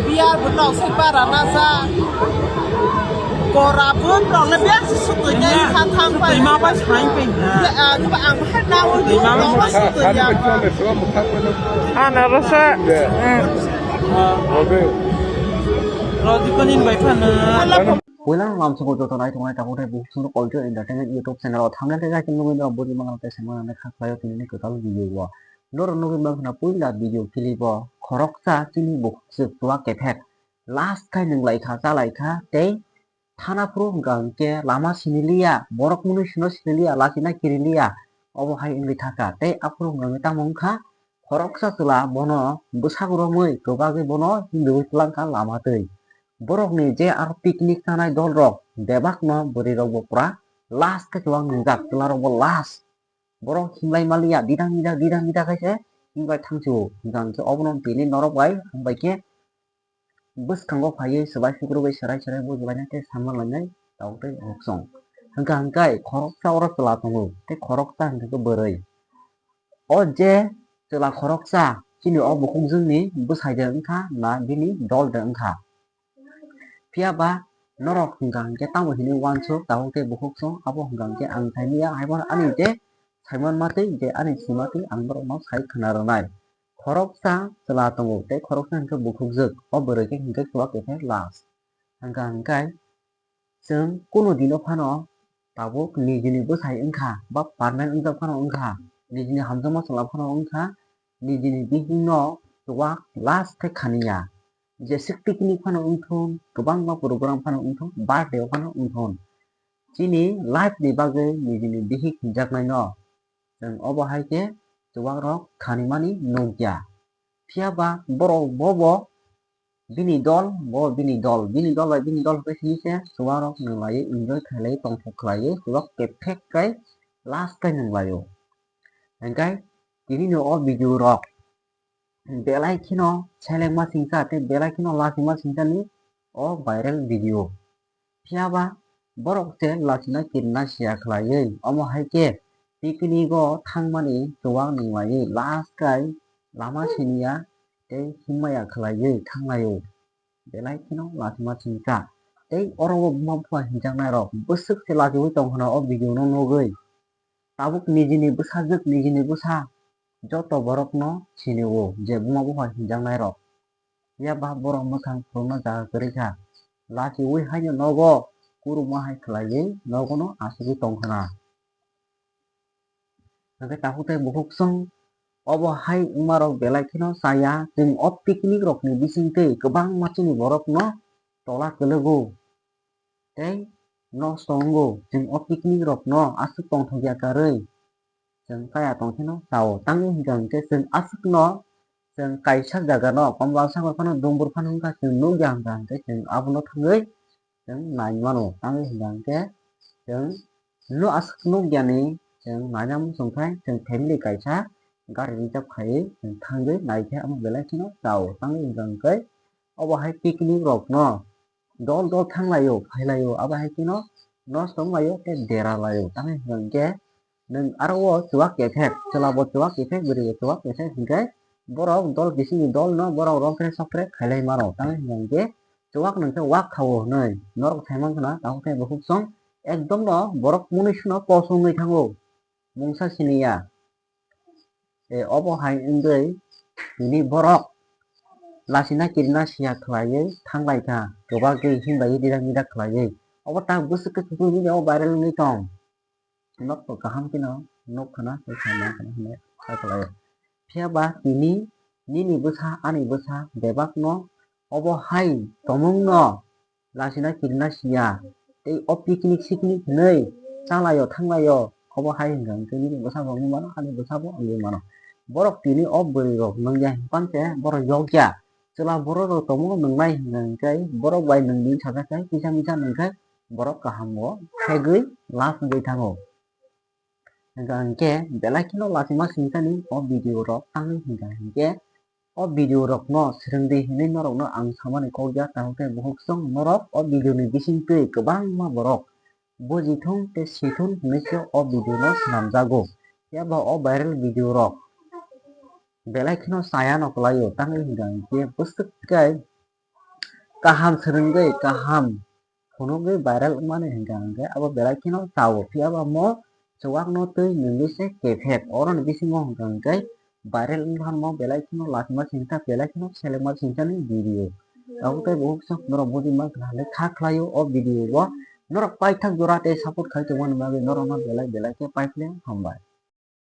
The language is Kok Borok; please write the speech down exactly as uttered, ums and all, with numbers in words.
Biar belok si para nasa. Kora pun rok le biar si sutui ya sa thang pai. Ima pai sai pai. Ya, ah, coba ang hai na ul. Ima pai sai. Sutui ya. Ana rasa. Rodi konin bai phana. Puila lamsongo joto nai tongnai tabuk tei bukhuk songno Culture Entertainment YouTube channel o thumbnail tei jaikhwlwi nugwi no bwrwi mangrok tei saimanrok kha khlaio tini ni kwtal video o. Norok nugwi mankha puila video clip o khoroksa chini bukhuk swk chuwak kephek last khai nwnglai kha, chalai kha tei thana phuru hwnkha hwnkhe lama sini liya, borok mwnwi sino sini liya, lachina kiri liya, obo hai wngwi thaka tei aphuru hwnkha hwnkhe tamo wngkha. Khoroksa chwla bono bwsak romwi kwbagwi bono himriwi twlangkha lama twi. Borokni je aro picnic chanai dolrok bebakno bwrwirokbo pura last khe kwbang nwngjak, chwlarokbo last. Borok himlai maliya, didang didang didang didang khe se himbai thangsu. Hwnkha hwnkhe obono tini norok bai hambai khe bwskango phaiwi swbai sukrubwi serai serai bujibaina tei saman lainai tabuk tei bukhuk song. Hwnkha hwnkhe khoroksa oro chwla tongo tei khoroksa hwnkhe bwrwi. O je chwla khoroksa chini o bukhukjwkni bwsai de wngkha na bini dol de wngkha. Phiya ba norok hwnkha hwnkhe tamo hinwi uansuk tabuk tei bukhuk song, abo hwnkha hwnkhe ang saimanya, haiphano ani je saiman matwi je ani sima twi ang borokno sai khna rwnai. Khoroksa chwla tongo tei khoroksa hwnkhe bukhukjwk, o bwrwi khe hwnkhe chuwak kephek last. Hwnkha hwnkhe chwng kunu dino phano tabuk nijini bwsai wngkha ba permanent wngjak phano wngkha, nijini hamjakma chwla phano wngkha, nijini bihikno chuwak last khe khaniya. Jeswk picnic phano wngthun, kwbangma program phano wngthun, birthday o phano wngthun, chini life ni bagwi nijini bihik hinjaknaino chwng obo hai khe chubakrok khanimani nukya. Phiya ba borok bobo bini dol, bo bini dol, bini dol bai bini dol hwnkhe simi se chubakrok nwng laiwi enjoy khailaiwi tongthok khlaiwi chubak kephek khe last khe nwng laio. Hwnkhe tini ni o video rok belai kheno selengma singcha tei belai kheno lachima singchani o viral video. Phiya ba borok se lachina kirina siya khlaiwi, omo hai khe picnic o thangmani chuwak nwnglaiwi last kai lama siniya tei himmaya khlaiwi thanglaio. Belai kheno lachima singcha tei oro o buma bupha hinjaknai rok bwswk se lachiwi tongkhna o video no nugwi. Tabuk nijini bwsajwk nijini bwsa joto borokno sinio je buma bupha hinjaknairok. Phiya ba borok mwkhang phurukna jaga kwrwi kha. Lachiui haino nogo kuruma hai khlaiwi nogono achugwi tong khna. Hwnkhe tabuk tei bukhuk song obo hai wngmarok belai kheno chaya. Chwng o picnic rokni bisingtwi kwbangma chini borokno tola kwlwgo. Tei nosto wngo. Chwng o picnic rokno aswk tongthokya karwi chwng kaya tongkheno chao. Tamni hwnkha hwnkhe chwng aswkno chwng kaisa jagano Kombalsagar phano Dumbur phano wngkha, chwng nukya hwnkha hwnkhe chwng abono thangwi chwng nai mano. Tamni hwnkha hwnkhe chwng no aswk nukyani chwng naina muchungkhai chwng family kaisa gari reserve khaiwi chwng thangwi naikhe amo belai kheno chao. Tamni hwnkha hwnkhe obo hai picnic rokno dol dol thanglaio, phailaio, abo hai kheno nosto wnglaio tei dera laio. Tamni hwnkha hwnkhe nwng aro o chuwak kephek, chwla bo chuwak kephek, bwrwi bo chuwak kephek hwnkhe borok dol bisingni dolno borok romphre sokphre khailai mano. Tamni hwnkha hwnkhe chuwak nwng khe wak kha-o hwnwi norok sai mankha na, tabuk khe bukhuk song ekdom no borok mwnwi sino kosong wngwi thango, mungsa siniya. E, obo hai wngwi tini borok lachina kirina siya khlaiwi thanglai kha, kwbagwi himlaiwi dida mida khlaiwi. Obo tak bwswk khe social media o viral wngwi tong. Nok to kaham kheno nuk khna tei sai man khna hwnwi sa khlaio. Phiya ba tini nini bwsa ani bwsa bebakno obo hai tomungno lachina kirina siya tei o picnic siknik hwnwi chalaio thanglaio, obo hai hwnkha hwnkhe nini bwsabo wngwi mano, ani bwsabo wngwi mano. Borok tini o bwrwirok nungya hinphang khe borok yokya. Chwla borok rok tongo nwngnai hwnkha hwnkhe borok bai nwng di sajak khe kisa misa nwng khe borok kaham o thegwi last wngwi thango. Hwnkha hwnkhe belai kheno lachima singchani o video rok tangwi hwnkha hwnkhe O video rokno swrwngdi hinwi norokno ang samani kok ya, tamo khe bukhuk song norok o video ni bisingtwi kwbangma borok bujithung tei sithung hinwi se o video no swnamjago. Phiya ba o viral video rok belai kheno chaya no kwlaio, tamni hwnkha hwnkhe bwswk khe kaham swrwngwi kaham phunugwi viral wngmani hwnkha hwnkhe abo belai kheno chao, phiya ba mo chuwakno twi nungwi se kefek, oroni bisingo hwnkha hwnkhe viral wngkha mo belai kheno lachima singsa, belai kheno selengma singsa ni video. Abo tei bukhuk song norok bujima kha khlaio o video bo, norok paithak jora tei support khai tongmani bagwi norokno belai belai khe paiphleng hambai.